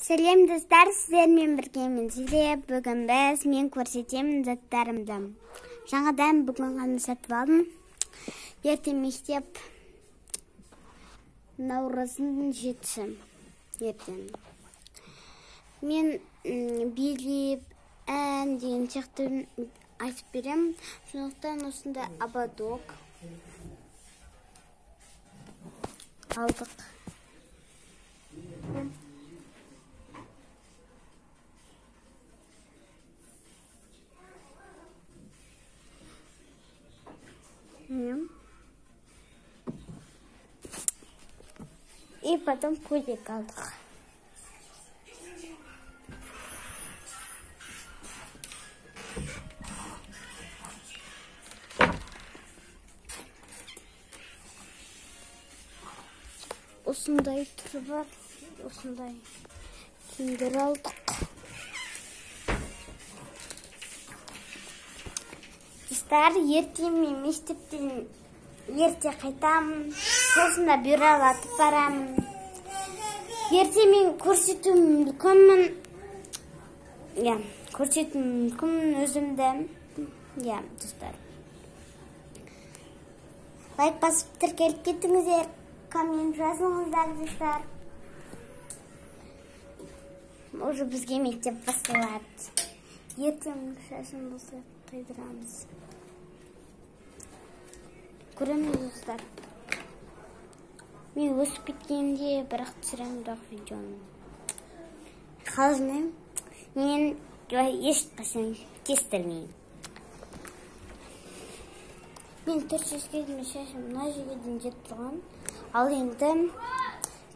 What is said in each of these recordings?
Сәлем достар, сіздермен бірге мен Зере. Бүгін біз мен көрсетемін заттарымды. Жаңадан бүгін ғана сатып алдым. Ертең мектеп, наурыздың 7-сі ертең. Мен билеп, ән деген сияқты айтып беремін. Сондықтан осындай ободок алдық. И потом көйлек алдық. Осындай түрі бар, осындай киімдер алдық. Достар, ертең мен мектептен ерте қайтамын, сосын да бюролатып барамын. Ертең мен көрсетуім мүмкінмін. Иә, көрсетуім мүмкінмін өзімді. Иә, достар. Лайк басып тіркеліп кетіңіздер, коммент жазыңыздар, достар. Уже бізге мектеп басталады. Ертең шашын болса қайдырамыз. Көреміз, достар. Мен өсіп кеткенде бірақ түсіремін бірақ видеоны. Қалжыңдаймын. Мен ешқашан кестірмеймін. Мен 4 жасқа дейін шашым мына жерге дейін жетіп тұрған. Ал енді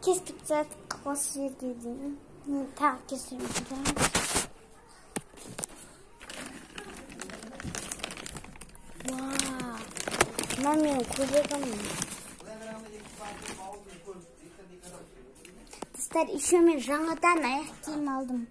кестіп тастадық осы жерге дейін. Мен тағы кесемін. Вау! Мына менің көйлегім. Достар, еще мен жаңадан аяқ киім алдым.